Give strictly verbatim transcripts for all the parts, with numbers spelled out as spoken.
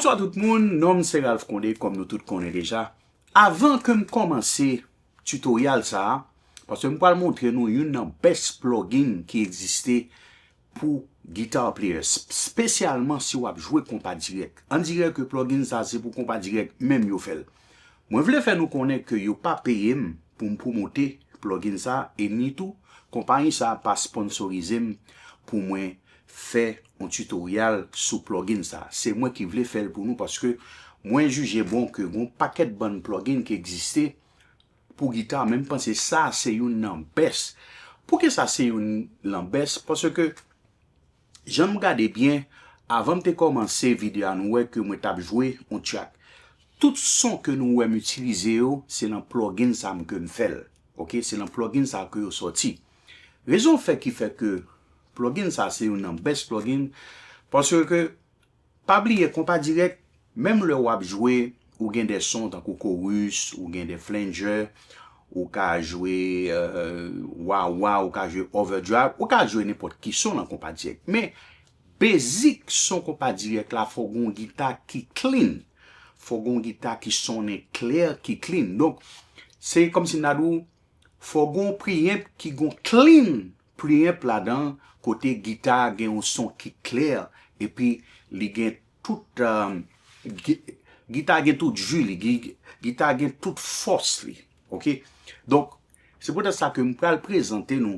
Bonswa tout moun, non m se Ralph Condé, kòm nou tout konnen deja. Avan ke m kòmanse tutorial sa a, paske m pral montre nou youn nan best plugin ki egziste pou guitar player, s-, spesyalman si w ap jwe konpa dirèk. An dirè ke plugin sa se pou konpa dirèk menm yo fè l. Mwen vle fè nou konnen ke yo pa peye m pou m pwomote plugin sa, e ni tou konpayi sa pa sponsorize m pou mwen fè yon tutorial sou plugin sa. Se mwen ki vle fè l pou nou paske mwen jije bon ke gon pakèt bann plugin ki egziste pou gita, men m panse sa se youn nan best. Poukisa se youn nan best? Paske jan m gade byen, avan m te kòmanse videyo a, nou wè ke mwen t ap jwe yon track. Tout son ke nou wè m itilize yo, se nan plugin sa m ke m fè l. Oke, se nan plugin sa ke yo sòti. Rezon fè ki fè ke plugin sa se youn nan best plugin, paske pa bliye konpa dirèk, menm lè w ap jwe, ou gen de son tankou chorus, ou gen de flanger, ou ka jwe euh, wah-wah, ou ka jwe overdrive, ou ka jwe nenpòt ki son nan konpa dirèk. Men, basic son konpa dirèk la, fò gon gita ki clean. Fò gon gita ki sonnen klè, ki clean. Donk, se kòmsi m ta di w, fò gon preamp ki gon clean preamp ladan, kote gita gen yon son ki klè, epi li gen tout, euh, gi-, gita gen tout ji li, gi-, gita gen tout fòs li. Oke? Donk, se poutèt sa ke m pral prezante nou,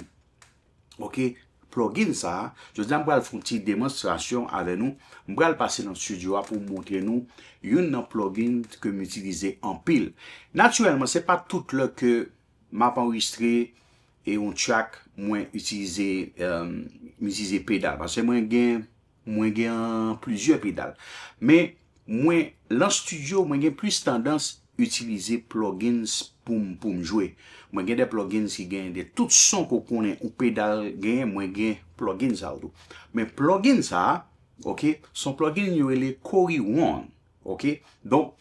oke, plugin sa a. Jodi a, m pral fè yon ti demonstrasyon avè nou. M pral pase nan studio a pou m montre nou youn nan plugin ke m itilize anpil. Natirèlman, se pa tout lè ke m ap anrejistre e yon track, mwen itilize, euh, m itilize pedal. Paske mwen gen, mwen gen plizyè pedal. Men, mwen, lan studio, mwen gen plis tandans itilize plugins pou m, pou m jwe. Mwen gen de plugins ki gen de tout son ke w konnen yon pedal genyen, mwen gen plugin sa yo tou. Men plugin sa a, oke, se yon plugin yo rele Corey Wong, oke? Donk,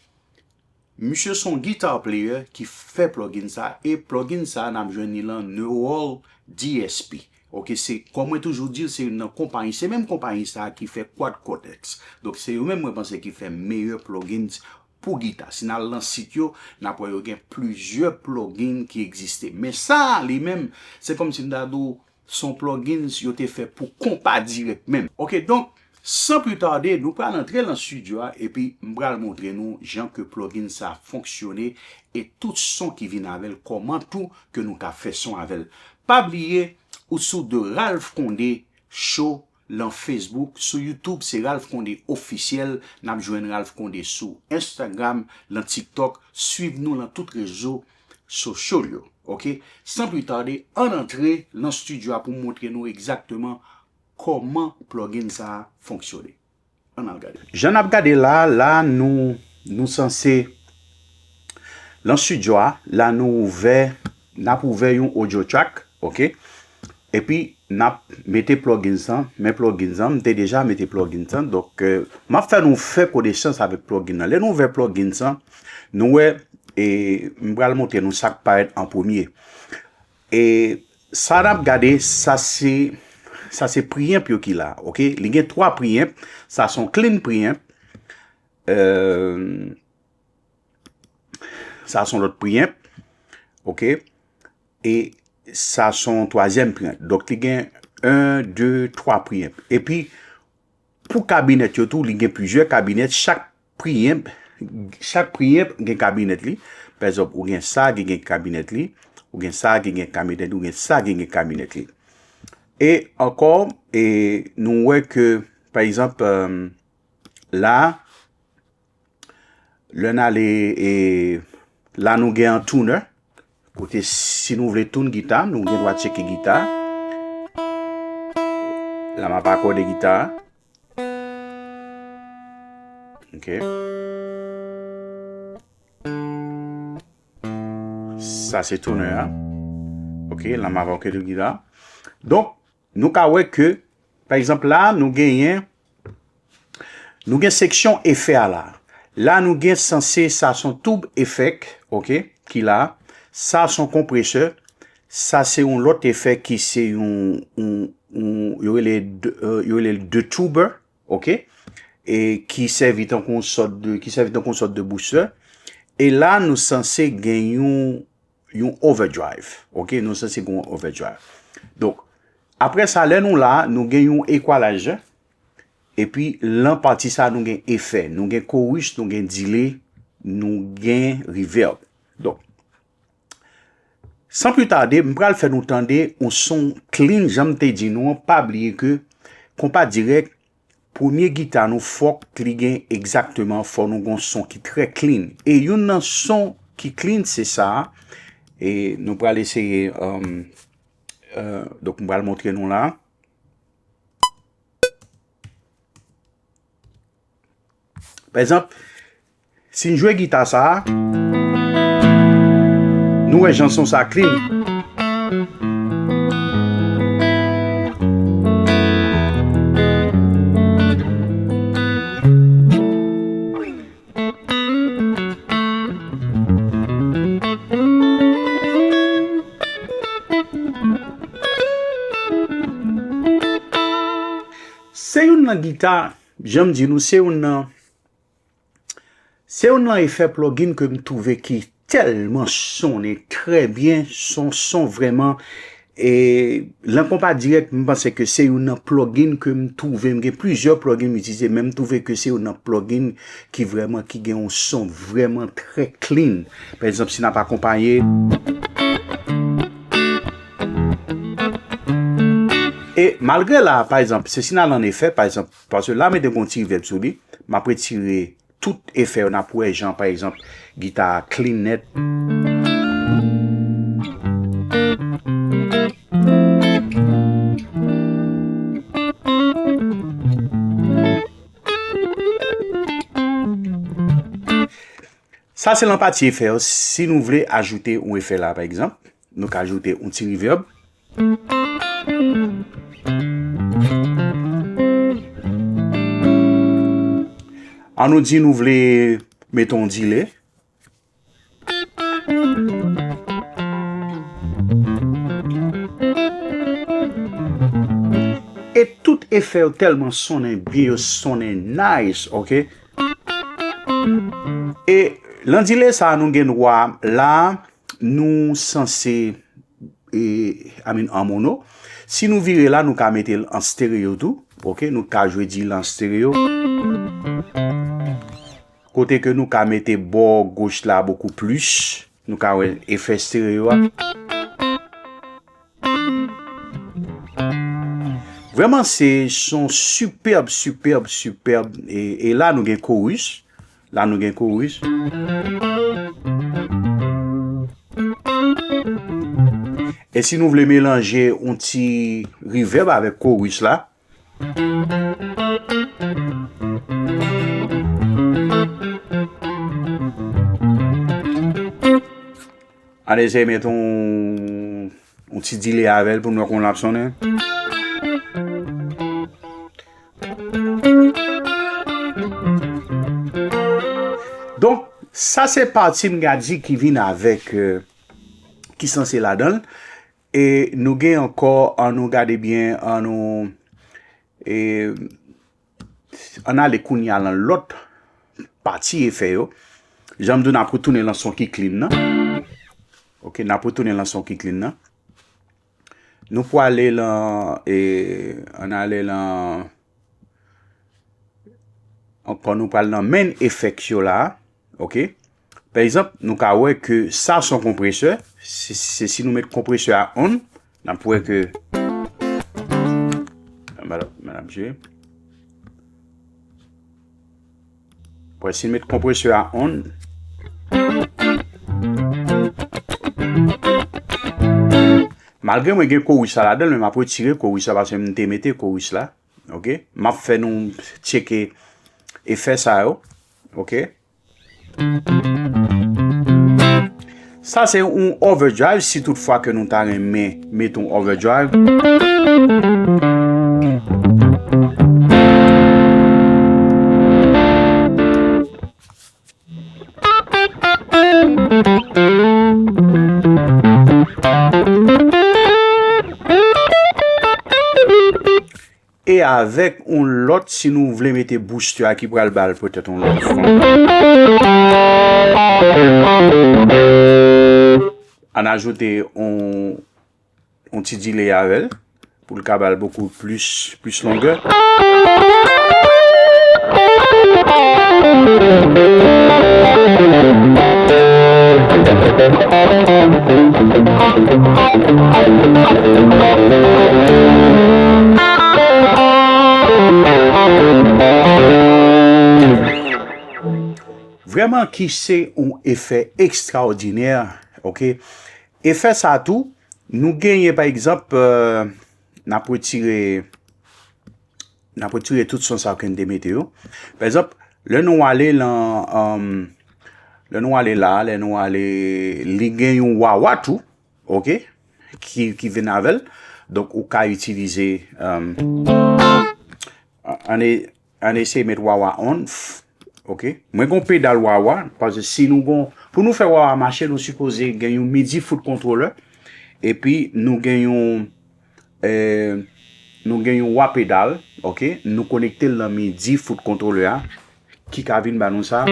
misye se yon guitar player ki fè plugin sa, e plugin sa n ap jwenn li lan Neural D S P. Oke, se, kòm mwen toujou di l, se youn nan konpayi, se menm konpayi sa ki fè Quad Cortex. Donk, se yo menm mwen panse ki fè meyè plugins pou gita. Si n al lan sit yo, n ap wè yo gen plizyè plugin ki egziste. Men sa a, li menm, se kòmsi m ta di w, se yon plugins yo te fè pou konpa dirèk menm. Oke, donk, san pli tade, nou pral antre lan studio a, epi m pral montre nou jan ke plugin sa fonksyone e tout son ki vin avè l, kòman tou ke nou ka fè son avè l. Pa bliye, ou sou The Ralph Condé Show lan Facebook, sou YouTube, se Ralph Condé Officiel, n ap jwenn Ralph Condé sou Instagram, lan TikTok, swiv nou lan tout rezo social yo, oke? San pli tade, ann antre lan studio a pou m montre nou egzakteman kòman plugin sa a fonksyone. Ann al gade. Jan n ap gade la, la nou, nou sanse, lan studio a, la nou ouvè, n ap ouvè yon audio track, oke? Epi, n ap mete plugins lan, men plugins lan, m te deja mete plugins lan, donk, euh, m ap fè nou fè konesans avèk plugin lan. Lè nou ouvè plugins lan, nou wè, e, m pral montre nou sa k parèt an premye. E sa n ap gade, sa se, sa se preamp yo ki la, oke? Li gen twa preamp, sa se yon clean preamp, euh, sa se yon lòt preamp, oke? E sa se yon twazyèm preamp. Donk, li gen en, de, twa preamp. Epi, pou kabinèt yo tou, li gen plizyè kabinèt. Chak preamp, chak preamp gen kabinèt li. Pa egzanp, ou gen sa ki gen kabinèt li, ou gen sa ki gen kabinèt li, ou gen sa ki gen kabinèt li. E ankò, e nou wè ke, pa egzanp, euh, la, lè n ale, e, la nou gen an tuner. Kote si nou vle tune gita, nou gen dwa tcheke gita. La m ap akòde gita. Oke. Sa se tuner a. Oke, la m ap akòde gita. Donk, nou ka wè ke, pa egzanp, la, nou genyen, nou gen seksyon efè a la. La, nou gen sanse, sa se yon tube effect, oke, ki la. Sa se yon konpresè. Sa se yon lòt efè ki se yon, yon, yon, yo rele de, euh, yo rele de tuber, oke. e ki sèvi tankou yon sòt de, ki sèvi tankou yon sòt de booster. E la, nou sanse gen yon, yon overdrive. Ok, nou sanse gen yon overdrive. Donk, apre sa, lè nou la, nou gen yon equalizer. Epi, lan pati sa, nou gen efè. Nou gen chorus, nou gen delay, nou gen reverb. Donk, san pli tade, m pral fè nou tande yon son clean, jan m te di nou an, pa bliye ke konpa dirèk, premye gita nou fòk li gen egzakteman, fò nou gon son ki trè clean. E youn nan son ki clean, se sa a. E nou pral eseye, um, uh, donk, m pral montre nou la. Pa egzanp, si n jwe gita sa a, nou wè jan son sa clean. Se youn nan gita, jan m di nou, se youn nan, se youn nan efè plugin ke m twouve ki tèlman sonnen trè byen, son, son vrèman, e, lan konpa dirèk, m panse ke se youn nan plugin ke m twouve, m gen plizyè plugin m itilize, men m twouve ke se youn nan plugin ki vrèman, ki gen yon son vrèman trè clean. Pa egzanp, si n ap akonpaye. E malgre la, pa egzanp, se si n al an efè, pa egzanp, paske la, m mete yon ti reverb sou li, m ap retire tout efè yo, n ap wè jan, pa egzanp, gita a clean nèt. Sa se lan pati efè yo. Si nou vle ajoute yon efè la, pa egzanp, nou ka ajoute yon ti reverb. An nou di nou vle mete yon delay. E tout efè yo tèlman sonnen byen, yo sonnen nice, ok? E lan delay sa a nou gen dwa la, nou sanse, e, I mean, an mono. Si nou vire la, nou ka mete l an stereo tou, ok? Nou ka jwe delay an stereo. Kote ke nou ka mete bò goch la bokou plis. Nou ka wè efè stereo a. Vrèman, se son sipèb, sipèb, sipèb. E, e la, nou gen chorus. La, nou gen chorus. E si nou vle melanje yon ti reverb avèk chorus la, ann eseye met yon, yon ti delay avè l pou n wè kòman l ap sonnen. Donk, sa se pati m ka di ki vin avèk, euh, ki sanse ladan l. E nou gen ankò, an nou gade byen, an nou, e, ann ale kounye a lan lòt pati efè yo. Jan m di w, n ap retounen lan son ki clean nan. Ok, n ap retounen lan son ki clean nan. Nou pwale lan, e, ann ale lan, ankò nou pral nan main effects yo la, ok? Pa egzanp, nou ka wè ke sa se yon konpresè, se, se si nou met konpresè a on, n ap wè ke, madam, madam J. Bon, si n met konpresè a on. Malgre mwen gen chorus la ladan l, men m ap retire chorus la paske m te mete chorus la. Ok? M ap fè nou tcheke efè sa yo. Ok? Sa se yon overdrive, si toutfwa ke nou ta renmen mete yon overdrive. E avèk yon lòt, si nou vle mete booster a ki pral ba l petèt yon lòt son. Ann ajoute yon, yon ti delay avè l pou l ka ba l bokou plis, plis longè. Vrèman ki se yon efè ekstraòdinè, oke? Efè sa tou, nou genyen, pa egzanp, euh, n ap retire, n ap retire tout son sa ke n te mete yo. Pa egzanp, lè nou ale lan, um, lè nou ale la, lè nou ale, li gen yon wawa tou, oke, ki, ki vin avè l. Donk, ou ka itilize, um, ann e-, ann eseye met wawa on, oke. Mwen gon pedal wawa, paske si nou gon, pou nou fè wawa mache, nou sipoze gen yon MIDI foot controller, epi nou gen yon, eh, nou gen yon wah pedal, oke. Nou konekte l nan MIDI foot controller a, ki ka vin ba nou sa.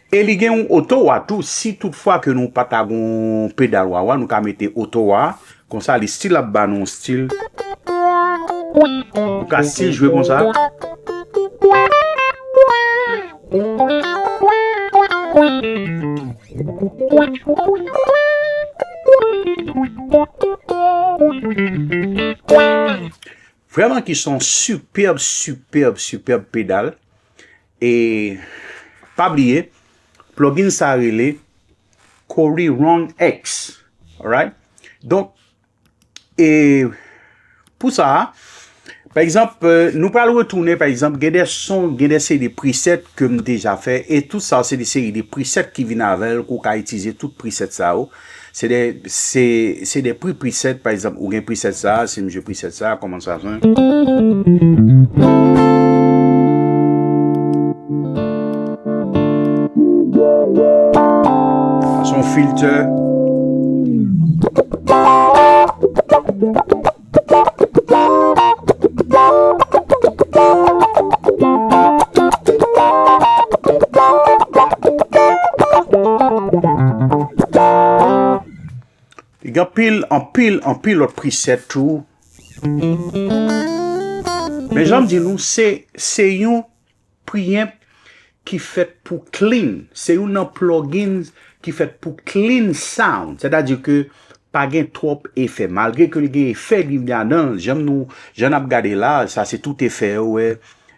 E li gen yon oto wah tou, si toutfwa ke nou pa ta gon pedal wawa, nou ka mete oto wah, konsa li still ap ba nou yon stil. Ou ka still jwe konsa. Vrèman ki se yon sipèb, sipèb, sipèb pedal. E pa bliye, plugin sa rele Corey Wrong X. Alright? Donk, e pou sa, pa egzanp, euh, nou pral retounen, pa egzanp, gen de son, gen de seri de preset ke m deja fè, e tout sa, se de seri de preset ki vin avè l, ke w ka itilize tout preset sa yo. Se de, se, se de pre preset, pa egzanp, ou gen preset sa, si m jwe preset sa, kòman sa sonn? Sa se yon filtè. Li gen anpil, anpil, anpil lòt preset tou. Men jan m di nou, se, se yon preamp ki fèt pou clean. Se youn nan plugins ki fèt pou clean sound. Sètadi ke pa gen twòp efè. Malgre ke li gen efè li ladan l, jan nou, jan n ap gade la, sa se tout efè yo, wè.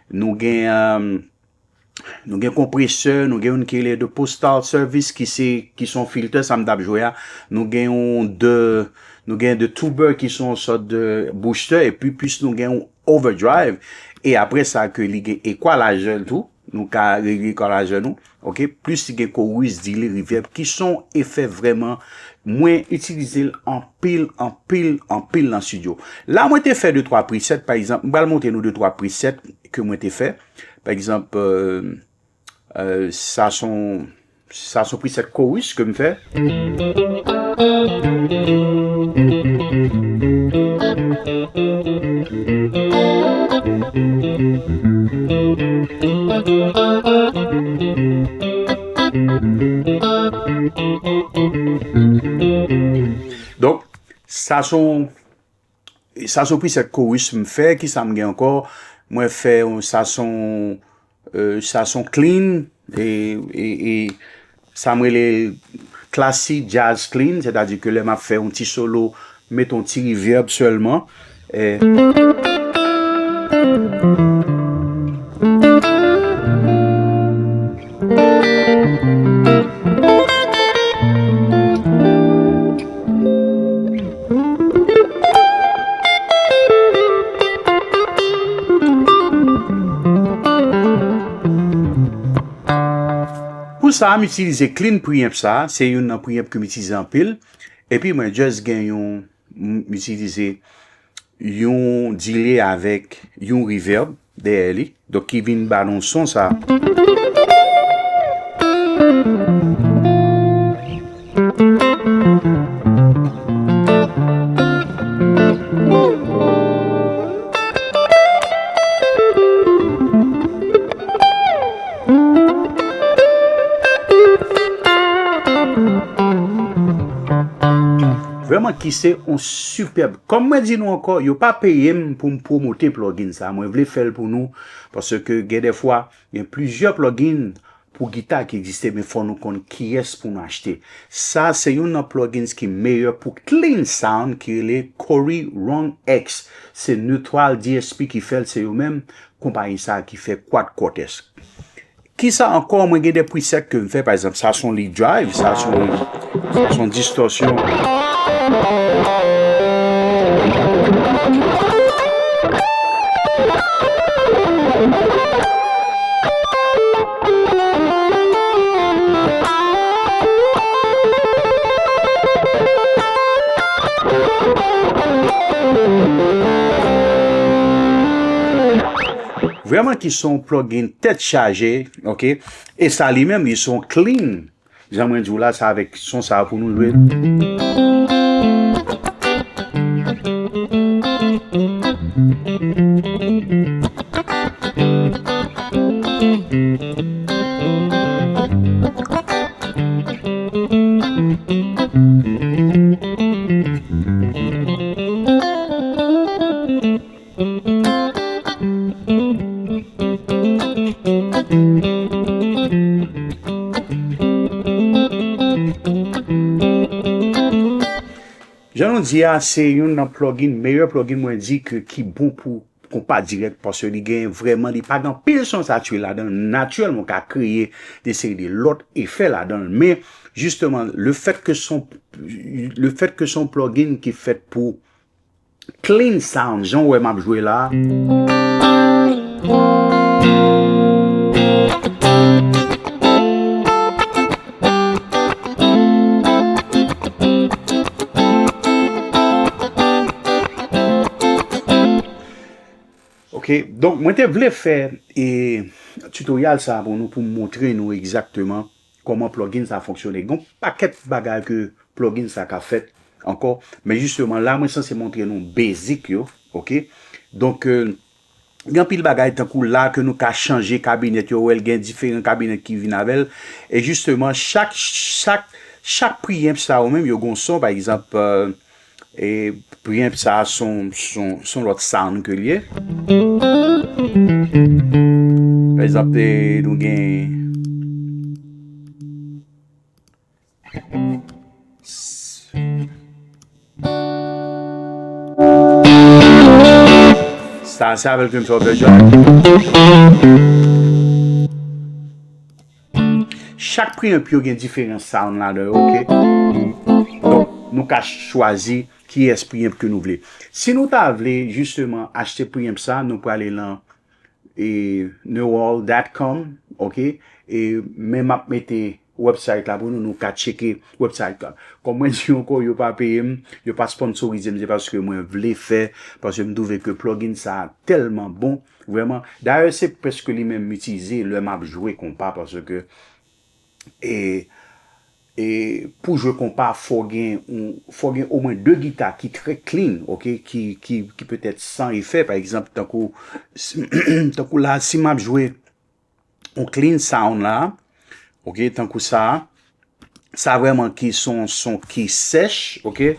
Nou gen, euh, nou gen konpresè, nou gen youn ki rele de Postal Service ki se, ki se yon filtè, sa m t ap jwe a. Nou gen yon de, nou gen de Tuber ki se yon sòt de booster, epi plis nou gen yon overdrive. E apre sa ke li gen equalizer tou, nou ka regle equalizer nou. Oke, plis li gen chorus, delay, reverb, ki se yon efè vrèman mwen itilize l anpil, anpil, anpil nan studio. La mwen te fè de twa preset, pa egzanp, m pral montre nou de twa preset ke mwen te fè. Pa egzanp, euh, euh, sa se yon, sa se yon preset chorus ke m fè. Donk, sa se yon Sa se yon preset chorus m fè. Kisa m gen ankò? Mwen fè yon, sa se yon, euh, sa se yon clean, e, e, e sa m rele classic jazz clean, sètadi ke lè m ap fè yon ti solo, m met yon ti reverb sèlman. E Pou sa, m itilize clean preamp sa, se youn nan preamp ke m itilize anpil. Epi mwen just gen yon, m itilize yon delay avèk yon reverb. dèyè li. Donk, ki vin ba nou son sa. Vrèman ki se yon sipèb. Kòm mwen di nou ankò, yo pa peye m pou m pwomote plugin sa. Mwen vle fè l pou nou, paske gen de fwa, gen plizyè plugin pou gita ki egziste, men fò nou konn kiyès pou nou achte. Sa se youn nan plugins ki meyè pou clean sound ki rele Corey Wrong X. Se Neutral D S P ki fè l, se yo menm, konpayi sa ki fè Quad Cortez. Kisa ankò, mwen gen de preset ke m fè, pa egzanp, sa se yon lead drive, sa se yon, sa se yon distòsyon. Vrèman ki se yon plugin tèt chaje, ok? E sa li menm, li se yon clean. Jan mwen di w la, se avèk son sa a pou nou jwe. Jan nou di a, se youn nan plugin, meyè plugin mwen di ke ki bon pou konpa dirèk, paske li gen vrèman, li pa gen anpil son satire ladan l. Natirèlman, w ka kreye de seri de lòt efè ladan l. Men, jisteman, le fèt ke son, le fèt ke son plugin ki fèt pou clean sound, jan w wè m ap jwe la. Ok, donk mwen te vle fè e, tutorial sa pou nou, pou m montre nou egzakteman kòman plugin sa fonksyone. Gen yon pakèt bagay ke plugin sa ka fèt ankò, men jisteman la mwen sanse montre nou basic yo, ok? Donk, euh, gen anpil bagay tankou la ke nou ka chanje kabinèt yo, wè l gen diferan kabinèt ki vin avè l. E jisteman, chak, chak, chak preamp sa yo menm, yo gen yon son, pa egzanp, euh, e preamp sa a se yon, se yon, se yon lòt sound ke l ye. Pa egzanp, e nou gen sa, se avè l ke m fè overdrive. Chak preamp yo gen diferan sound ladan yo, ok? Donk, nou ka chwazi kiyès preamp ke nou vle. Si nou ta vle, jisteman, achte preamp sa, nou prale lan e, neural dot com, ok? E, men m ap mete website la pou nou, nou ka tcheke website la. Kòm mwen di ankò, yo pa peye m, yo pa sponsorize m, se paske mwen vle fè, paske m twouve ke plugin sa a tèlman bon, vrèman. Dayè, se prèske li menm m itilize lè m ap jwe konpa, paske, e, e pou jwe konpa, fò gen yon, fò gen omwen de gita ki trè clean, ok, ki, ki, ki petèt san efè, pa egzanp, tankou, tankou la, si m ap jwe yon clean sound la, ok, tankou sa, sa vrèman ki se yon son ki sèch, ok.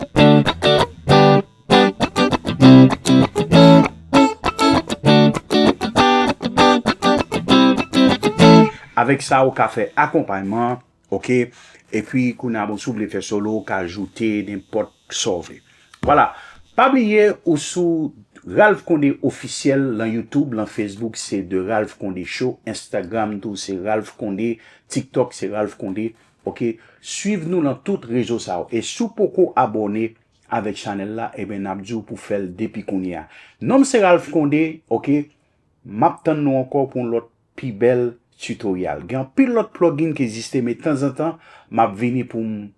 Avèk sa, ou ka fè akonpayman, ok. Epi, kounye a, bon, si w vle fè solo, ou ka ajoute nenpòt sa w vle. Vwala. Pa bliye, ou sou Ralph Condé Officiel lan YouTube, lan Facebook, se The Ralph Condé Show, Instagram tou, se Ralph Condé, TikTok, se Ralph Condé, ok. Swiv nou lan tout rezo sa yo. E si w poko abòne avèk chanèl la, ebyen, n ap di w pou fè l depi kounye a. Non m se Ralph Condé, ok. M ap tann nou ankò pou yon lòt pi bèl tutorial. Gen anpil lòt plugin ki egziste, men tanzantan, m ap vini pou m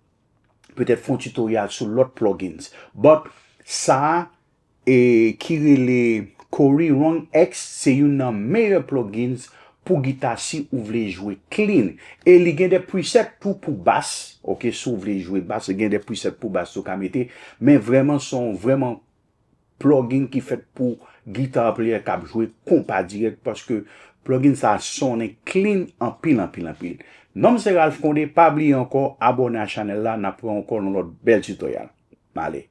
petèt fè yon tutorial sou lòt plugins. But, sa a, e, ki rele Corey Wrong X se youn nan meyè plugins pou gita si ou vle jwe clean. E li gen de preset tou pou bas, ok, si ou vle jwe bas, li gen de preset pou bas ou ka mete, men vrèman se yon vrèman plugin ki fèt pou guitar player k ap jwe konpa dirèk, paske plugin sa sonnen clean anpil, anpil, anpil. Non m se Ralph Condé, pa bliye ankò abòne a chanèl la, n ap wè ankò nan lòt bèl tutorial. M ale.